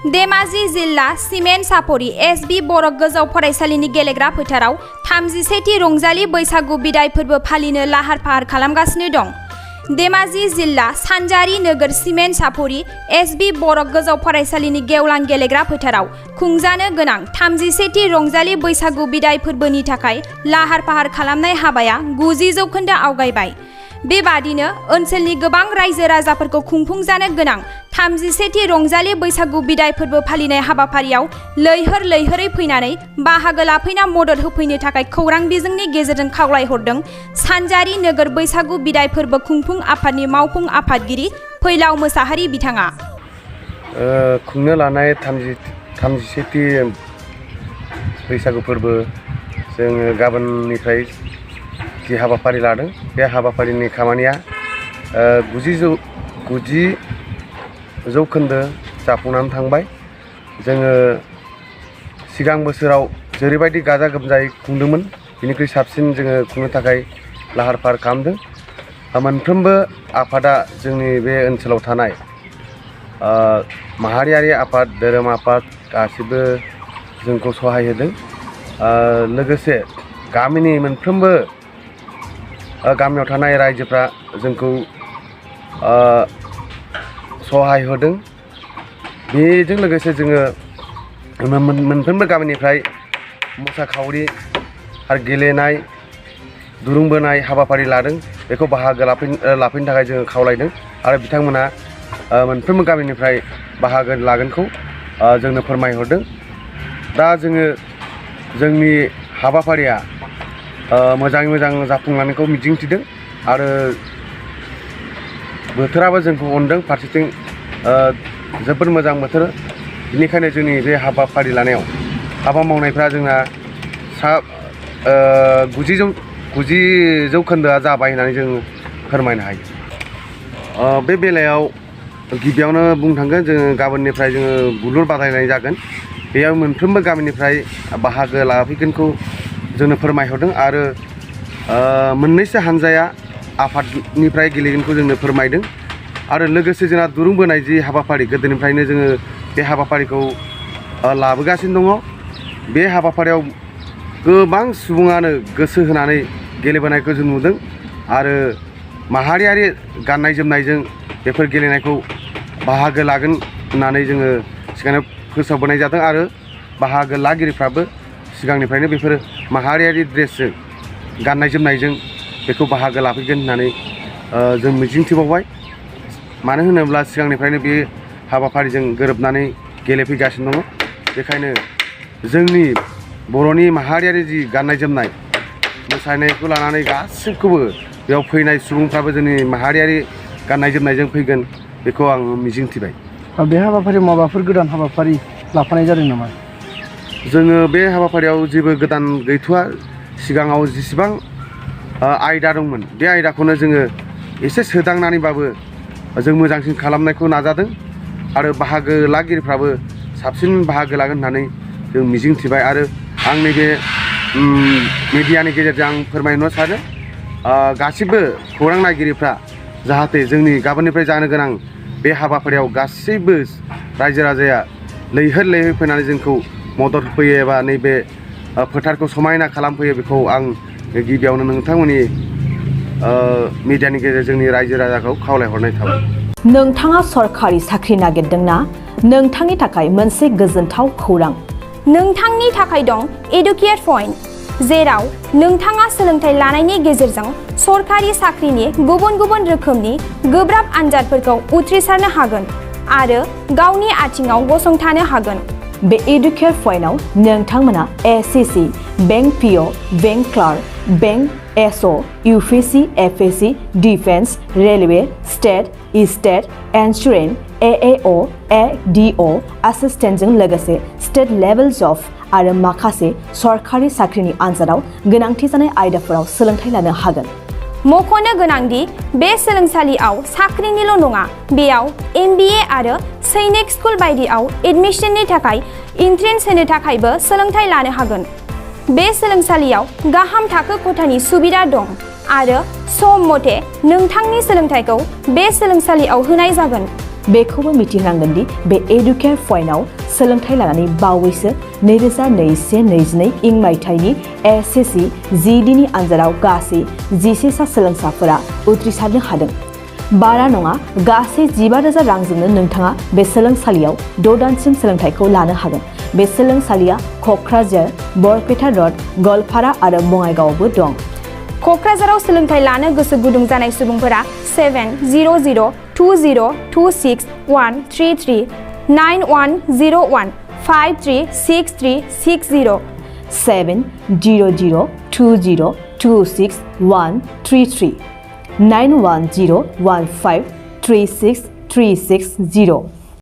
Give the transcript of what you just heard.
धेमाजि जिल्ला सिमेन्ट सापरि एसबि बर' गोजौ फरायसालिनि गेलेग्रा फोथाराव 31थि रंजालि बैसागु बिदाय फोरबो फालिनो लाहार फाहार खालामगासिनो दं। धेमाजि जिल्ला सानजारि नोगोर सिमेन्ट सापरि एसबि बर' गोजौ फरायसालिनि गेवलां गेलेग्रा फोथाराव खुंजानो गोनां 31थि रंजालि बैसागु बिदाय फोरबोनि थाखाय लाहार फाहार खालामनाय हाबाया 90% आवगायबाय। बेबादिनो ओनसोलनि गोबां रायजो राजाफोरखौ खुंफुंजानो गोनां 31थि रंजालि बैसागु बिदाय फोरबो फालिनाय हाबाफारियाव लैहोर लैहोरै फैनानै बाहागो लाफैना मदद होफैनो थाखाय खौरां बिजोंनि गेजेरजों खावलायहरदों सानजारि नोगोर बैसागु बिदाय फोरबो खुंफुं आफादनि मावफुं आफादगिरि फैलाव मोसाहारि बिथाङा। खुंनो लानाय 31थि बैसागु फोरबो जोङो गाबोननिफ्राय जि हाबाफारि लादों बे हाबाफारिनि खामानिया 90 जौखोन्दो जाफुंनानै थांबाय। जोङो सिगां बोसोराव जेरैबायदि गाजा गोमजायै खुंदोंमोन बिनिख्रुइ साबसिन जोङो खुंनो थाखाय लाहार फाहार खालामदों। मोनफ्रोमबो आफादा जोंनि बे ओनसोलाव थानाय माहारियारि आफाद धोरोम आफाद गासिबो जोंखौ सहाय होदों। लोगोसे गामिनि मोनफ्रोमबो गामियाव थानाय रायजोफ्रा जोंखौ सहाय होदों। बेजों लोगोसे जोङो मोनफ्रोमबो गामिनिफ्राय मोसाखावरि आरो गेलेनाय दुरुं बोनाय हाबाफारि लादों। बेखौ बाहागो लाफैनो थाखाय जोङो खावलायदों आरो बिथांमोना मोनफ्रोमबो गामिनिफ्राय बाहागो लागोनखौ जोंनो फोरमायहरदों। दा जोङो जोंनि हाबाफारिया मोजाङै मोजां जाफुंलांनायखौ मिजिंथिदों आरो बोथोराबो जोंखौ अनदों। फारसेथिं जोबोद मोजां बोथोर, बेनिखायनो जोंनि बे हाबाफारि लानायाव हाबा मावनायफ्रा जोंना 90 जौखोन्दोआ जाबाय होननानै जों फोरमायनो हायो। बे बेलायाव गिबियावनो बुंनो थांगोन जोङो गाबोननिफ्राय जोङो बुलुर बादायनाय जागोन। बेयाव मोनफ्रोमबो गामिनिफ्राय बाहागो लाफैगोनखौ जोंनो फोरमायहरदों आरो मोननैसो हानजाया आफादनिफ्राय गेलेगोनखौ जोंनो फोरमायदों। आरो लोगोसे जोंहा दुरुं बोनाय जि हाबाफारि गोदोनिफ्रायनो जोङो बे हाबाफारिखौ लाबोगासिनो दङ। बे हाबाफारियाव गोबां सुबुङानो गोसो होनानै गेलेबोनायखौ जों नुदों आरो माहारियारि गाननाय जोमनायजों बेफोर गेलेनायखौ बाहागो लागोन होननानै जोङो सिगांनो फोसावबोनाय जादों आरो बाहागो लागिरिफ्राबो सिगांनिफ्रायनो बेफोर माहारियारि ड्रेसजों गाननाय जोमनायजों बेखौ बाहागो लाफैगोन होननानै जों मिजिंथिबावबाय। मानो होनोब्ला सिगांनिफ्रायनो बे हाबाफारिजों गोरोबनानै गेलेफैगासिनो दङ। बेखायनो जोंनि बर'नि माहारियारि जि गाननाय जोमनाय मोसानायखौ लानानै गासिबखौबो बेयाव फैनाय सुबुंफ्राबो जोंनि माहारियारि गाननाय जोमनायजों फैगोन बेखौ आं मिजिंथिबाय। बे हाबाफारियाव माबाफोर गोदान हाबाफारि लाफानाय जादों नामा? जोङो बे हाबाफारियाव जेबो गोदान गैथ'वा। सिगाङाव जेसेबां आयदा दंमोन बे आयदाखौनो जोङो एसे सोदांनानैबाबो जों मोजांसिन खालामनायखौ नाजादों आरो बाहागो लागिरिफ्राबो साबसिन बाहागो लागोन होननानै जों मिजिंथिबाय। आरो आं नैबे मिडियानि गेजेरजों आं फोरमायनो सानो गासिबो खौरां नायगिरिफ्रा जाहाथे जोंनि गाबोननिफ्राय जानो गोनां बे हाबाफारियाव गासैबो रायजो राजाया लैहोर लैहोर फैनानै जोंखौ मदद होफैयो एबा नैबे फोथारखौ समायना खालामफैयो बेखौ आं गिबियावनो नोंथांमोननि मिडियानि गेजेरजों जोंनि रायजो राजाखौ खावलायहरनाय थाबाय। नोंथाङा सरखारि साख्रि नागिरदोंना? नोंथांनि थाखाय मोनसे गोजोनथाव खौरां। नोंथांनि थाखाय दं एडुकेट पइन्ट, जेराव नोंथाङा सोलोंथाइ लानायनि गेजेरजों सरखारि साख्रिनि गुबुन गुबुन रोखोमनि गोब्राब आनजादफोरखौ उथ्रिसारनो हागोन आरो गावनि आथिङाव गसंथानो हागोन। बे एडुकेट पइन्टआव नोंथांमोना SSC, bank PO, bank clerk, bank SO, UPSC, FSC, defence, railway, state insurance, AAO, ADO एसिस्टेन्टजों लोगोसे स्टेट लेभेल जब आरो माखासे सरखारि साख्रिनि आनजादाव गोनांथि जानाय आयदाफोराव सोलोंथाइ लानो हागोन। मख'नो गोनांदि बे सोलोंसालियाव साख्रिनिल' नङा, बेयाव MBA आरो सैनिक स्कुल बायदियाव एडमिशननि थाखाय एन्ट्रेन्स होनो थाखायबो सोलोंथाइ लानो हागोन। बे सोलोंसालियाव गाहाम थाखो खथानि सुबिदा दं आरो सम मथे नोंथांनि सोलोंथाइखौ बे सोलोंसालियाव होनाय जागोन। बेखौबो मिथिनांगोन दि बे एडुकेट पइन्टआव सोलोंथाइ लानानै बावैसो 2021-22 इं मायथाइनि एसएससि जिडिनि आनजादाव गासै 11 सा सोलोंसाफोरा उथ्रिसारनो हादों। बारा नङा गासै 15,000 रांजोंनो नोंथाङा बे सोलोंसालियाव 6 दानसिम सोलोंथाइखौ लानो हागोन। बे सोलोंसालिया क'क्राझार, बरपेटा रड, गलपारा आरो बङाइगावआवबो दं। क'क्राझाराव सोलोंथाइ लानो गोसो गुदुं जानाय सुबुंफोरा 700-2026-133 9101 536360 700-2026-133 9101536360